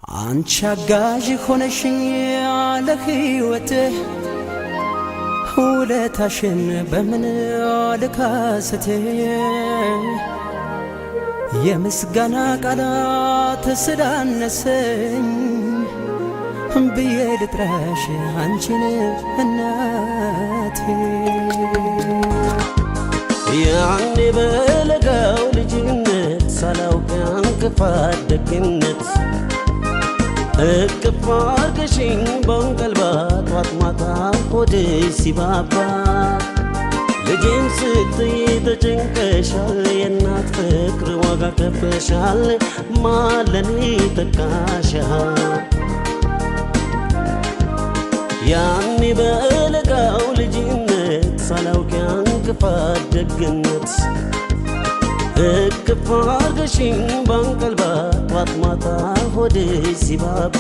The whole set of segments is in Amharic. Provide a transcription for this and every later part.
አንቺ አጋዥ ሆነሽኝ ያለ ሕይወትህ፣ ውለታሽን በምን ልካስት? የምስጋና ቃላት ስላነሰኝ ብዬ ልጥራሽ አንቺን እናቴ። ያኔ በለጋው ልጅነት ሳላውቅ ያን ክፋት ደግነት፣ እቅፍ አርገሽኝ በእንቀልባ ጧት ማታ ሆድሽ ሲባባ፣ ልጄን ስትይ ተጨንቀሻል፣ የእናት ፍቅር ዋጋ ከፍለሻል፣ ማን ለኔ ተካሻል? ያኔ በለጋው ልጅነት ሳላውቅ ያን ክፋት ደግነት፣ እቅፍ አርገሽኝ ባንቀልባ ጧት ማታ ሆድሽ ሲባባ፣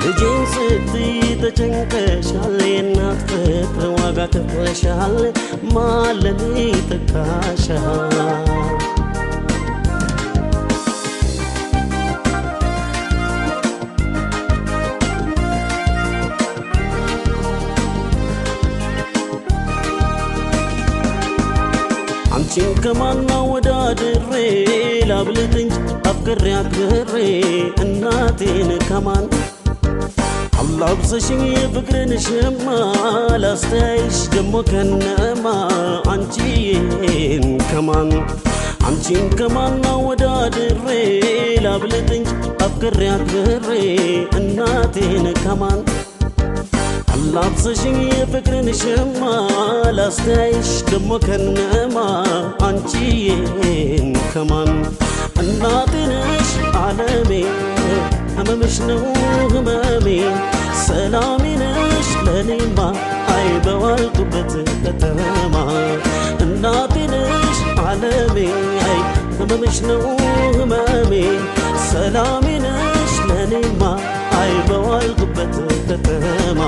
ልጄን ስትይ ተጨንቀሻል፣ የእናት ፍቅር ዋጋ ከፍለሻል፣ ማን ለኔ ተካሻል? አንቺን ከማና ወዳድሬ ላብልጥ እንጂ አፍቅሬ አክብሬ እናቴን ከማን? አላብሰሽኝ የፍቅርን ሸማ ላስተያይሽ ደሞ ከነማ አንቺን ከማን? አንቺን ከማና ወዳድሬ ላብልጥ እንጂ አፍቅሬ አክብሬ እናቴን ከማን? አላብሰሽኝ የፍቅርን ሸማ ላስተያይሽ ደሞ ከነማ አንቺን ከማን? እናቴ ነሽ ዓለሜ፣ ህመምሽ ነው ህመሜ፣ ሰላሜ ነሽ ለኔማ አይ በዋልኩበት ከተማ። እናቴ ነሽ ዓለሜ፣ አይ ህመምሽ ነው ህመሜ፣ ሰላሜ ነሽ ለኔማ አይ በዋልኩበት ከተማ።